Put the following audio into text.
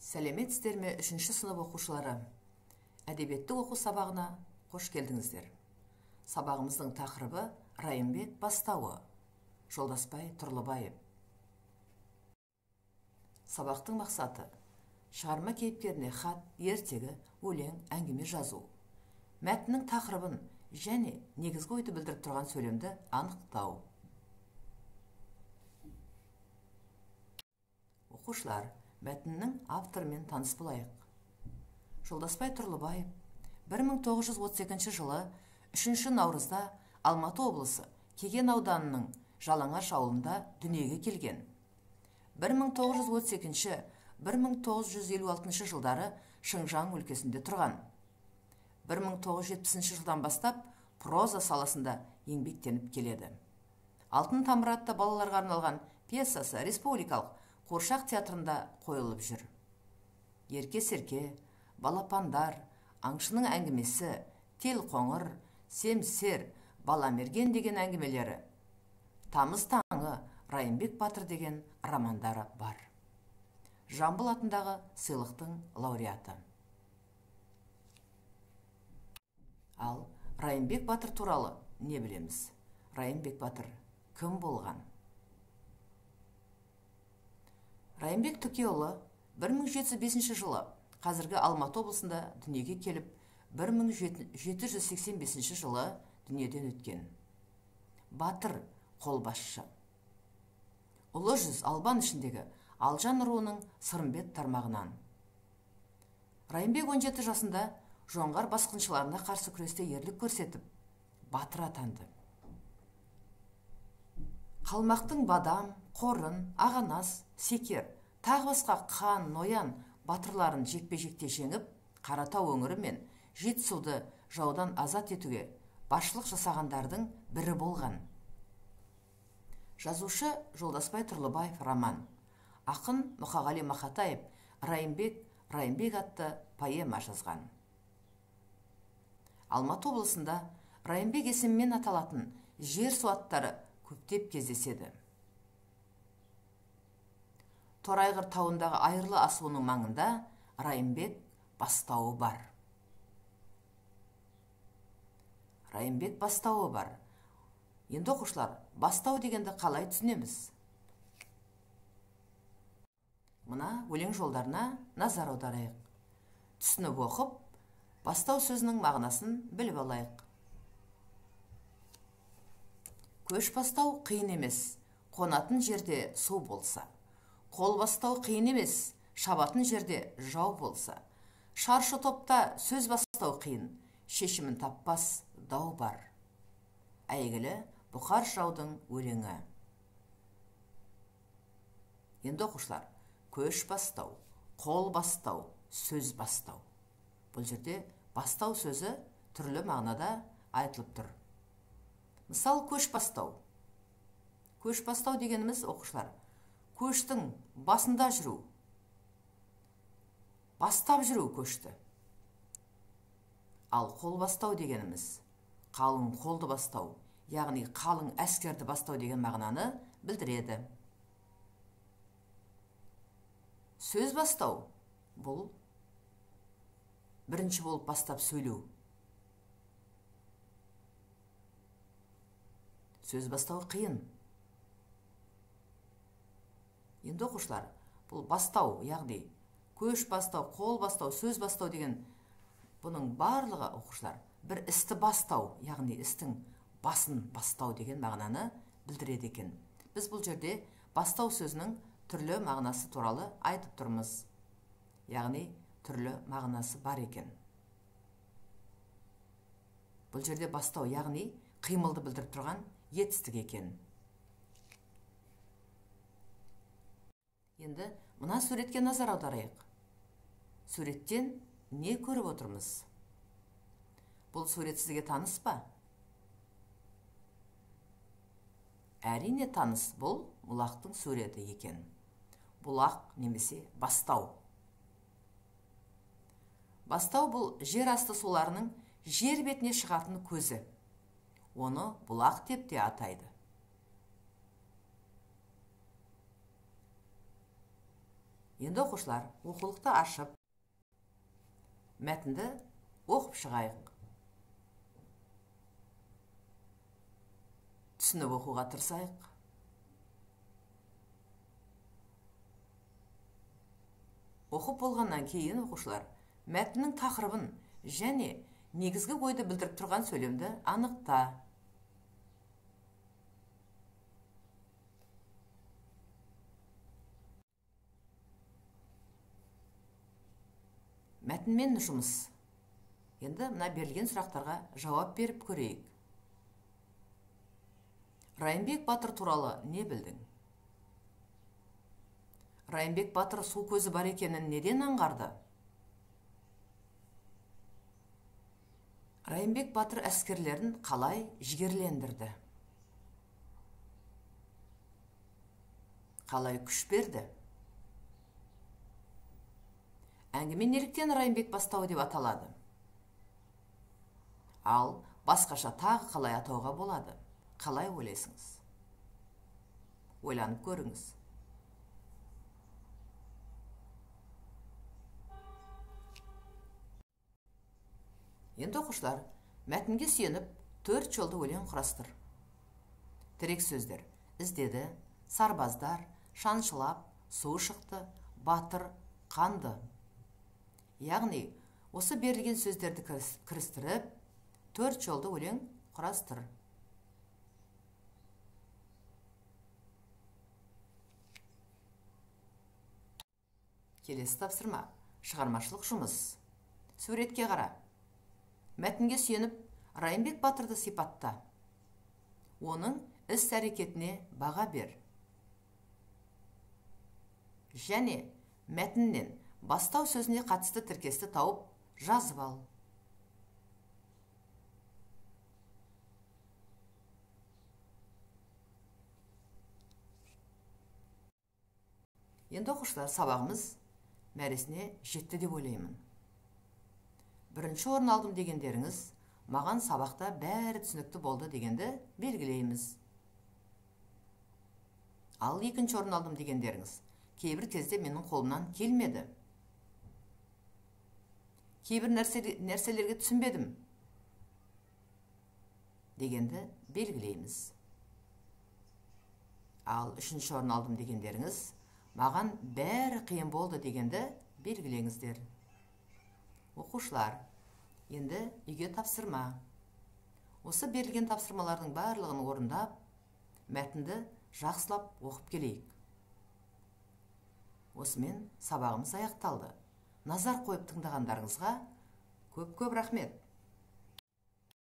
Сәлеметсіздер ме, 3-ші сынып оқушылары? Әдебиетті оқу сабағына қош келдіңіздер. Сабағымыздың тақырыбы Райымбек бастауы, Жолдасбай Тұрлыбаев. Сабақтың мақсаты шығарма кейіпкеріне хат, ертегі, өлең, әңгіме жазу. Мәтіннің тақырыбын және негізгі ойды білдіріп тұрған сөйлемді анықтау. Оқушылар, мәтіннің авторымен таныс болайық. Жолдасбай Тұрлыбаев 1932 жылы 3 наурызда Алматы облысы Кеген ауданының Жалаңаш ауылында дүниеге келген. 1932-1956 жылдары Шыңжаң өлкесінде тұрған. 1970 жылдан бастап проза саласында еңбектеніп келеді. Алтын тамыр атты балаларға арналған пьесасы республикалық Қуыршақ театрында қойылып жүр. Ерке Серке, Балапандар, Аңшының әңгімесі, Телқоңыр, Семсер, Баламерген деген әңгімелері, Тамыз таңы, Райымбек батыр деген романдары бар. Жамбыл атындағы сыйлықтың лауреаты. Ал Райымбек батыр туралы не білеміз? Райымбек батыр кім болған? Райымбек Түкеұлы 1705 жылы қазіргі Алматы облысында дүниеге келіп, 1785 жылы дүниеден өткен. Батыр қолбасшы. Ұлы жүз Албан ішіндегі Алжан руының Сырымбет тармағынан. Райымбек 17 жасында жоңғар басқыншыларына қарсы күресте ерлік көрсетіп, батыр атанды. Қалмақтың Бадам, Қорын, Ағанас, Секер, тағы басқа қан, ноян батырларын жекпе-жекте жеңіп, Қаратау өңірі мен Жетісуды жаудан азат етуге басшылық жасағандардың бірі болған. Жазушы Жолдасбай Тұрлыбаев роман, ақын Мұқағали Мақатаев Райымбек, Райымбек атты поэма жазған. Алматы облысында Райымбек есімімен аталатын жер су аттары көптеп кездеседі. Торайғыр тауындағы Айырлы асуының маңында Райымбек бастауы бар. Райымбек бастауы бар. Енді оқушылар, бастау дегенді қалай түсінеміз? Мына өлең жолдарына назар аударайық. Түсініп оқып, бастау сөзінің мағынасын біліп алайық. Көш бастау қиын емес, қонатын жерде су болса. Қол бастау қиын емес, шабатын жерде жау болса. Шаршы топта сөз бастау қиын, шешімін таппас дау бар. Әйгілі Бұқар жыраудың өлеңі. Енді оқушылар, көш бастау, қол бастау, сөз бастау. Бұл жерде бастау сөзі түрлі мағынада айтылып тұр. Мысал, көш бастау. Көш бастау дегеніміз, оқушылар, көштің басында жүру, бастап жүру көшті. Ал қол бастау дегеніміз қалың қолды бастау, яғни қалың әскерді бастау деген мағынаны білдіреді. Сөз бастау бұл бірінші болып бастап сөйлеу. Сөз бастау қиын. Енді оқушылар, бұл бастау, яғни көш бастау, қол бастау, сөз бастау деген бұның барлығы оқушылар бір істі бастау, яғни істің басын бастау деген мағынаны білдіреді екен. Біз бұл жерде бастау сөзінің түрлі мағынасы туралы айтып тұрмыз. Яғни түрлі мағынасы бар екен. Бұл жерде бастау, яғни қимылды білдіріп тұрған етістік екен. Енді мына суретке назар аударайық. Суреттен не көріп отырмыз? Бұл сурет сізге таныс па? Әрине таныс, бұл бұлақтың суреті екен. Бұлақ немесе бастау. Бастау бұл жер асты суларының жер бетіне шығатын көзі. Оны бұлақ деп те атайды. Енді оқушылар, оқулықты ашып, мәтінді оқып шығайық. Түсініп оқуға тырысайық. Оқып болғаннан кейін оқушылар, мәтіннің тақырыбын және негізгі ойды білдіріп тұрған сөйлемді анықта. Мәтінмен жұмыс. Енді мына берілген сұрақтарға жауап беріп көрейік. Райымбек батыр туралы не білдің? Райымбек батыр су көзі бар екенін неден аңғарды? Райымбек батыр әскерлерін қалай жігерлендірді? Қалай күш берді? Әңгіме неліктен Райымбек бастауы деп аталады? Ал басқаша тағы қалай атауға болады? Қалай ойлайсыңыз? Ойланып көріңіз. Енді оқушылар, мәтінге сүйеніп 4 жолды өлең құрастыр. Тірек сөздер: іздеді, сарбаздар, шаншылап, су шықты, батыр, қанды. Яғни, осы берілген сөздерді кірістіріп, 4 жолды өлең құрастыр. Келесі тапсырма. Шығармашылық жұмыс. Суретке қара. Мәтінге сүйеніп, Райымбек батырды сипатта. Оның іс-әрекетіне баға бер. Және мәтіннен бастау сөзіне қатысты тіркесті тауып, жазып ал. Енді оқушылар, сабағымыз мәресіне жетті деп ойлаймын. Бірінші орын алдым дегендеріңіз, маған сабақта бәрі түсінікті болды дегенді белгілейміз. Ал екінші орын алдым дегендеріңіз, кейбір кезде менің қолымнан келмеді. Кейбір нәрселерге түсінбедім дегенді белгілейміз. Ал үшінші орын алдым дегендеріңіз, маған бәрі қиын болды дегенді белгілеңіздер. Оқушылар, енді үйге тапсырма. Осы берілген тапсырмалардың барлығын орындап, мәтінді жақсылап оқып келейік. Осымен сабағымыз аяқталды. Назар қойып тыңдағандарыңызға көп-көп рахмет.